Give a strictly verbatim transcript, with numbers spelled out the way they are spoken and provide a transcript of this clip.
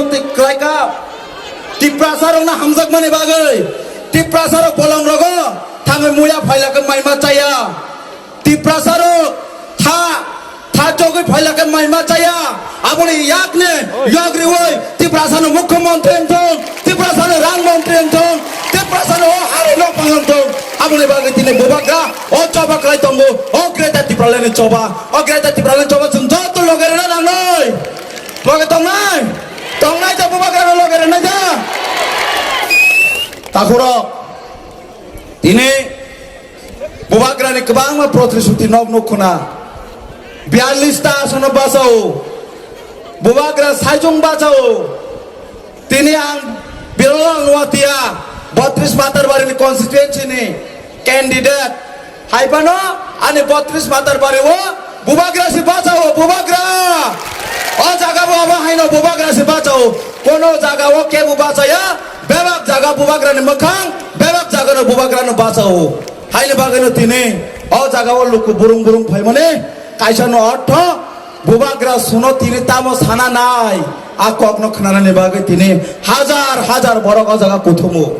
Twi kwlaikha. Tiprasa rokno hamjakmani bagwi, Tiprasa rok bolong rogo thangwi muya phailakhe maima chaya. Tiprasa rok tha, tha chogwi phailakhe maima chaya. Aboni yakni yak riwi Tiprasa no mukhyamantri wngthong, Tiprasa no rang mantri wngthong, Tiprasa no o hari no pang wngthong. Aboni bagwi tini bubagra o choba kwlai tongo, o Greater Tipraland ni choba, o Greater Tipraland ni choba chwng joto loge rwna nangnai. Loge tongnai? Tongnai da bubagra no loge rwnai da? Takhurok, tini bubagra ni kwbangma protisruti nok nuk khuna. Biyallis ta asono bachao. Bubagra saichung bachao. Tini ang Birolal Nuatia, botris Matarbari ni constituency ni candidate. Hai phano ani botris Matarbari o bubagra si bachao, bubagra. O jaga bo abo haino bubagra si bachao. Kono jaga o kebo bachaya, bebak jaga bubagra ni mwkhang, bebak jaga no bubagra no bachao. Haini bagwi no tini o jaga o luku burung burung phaimani kaisa no ortho bubagra suno tini tamo sana nai. A kok no khwnanani bagwi tini hajar hajar borok o jaga kuthumu.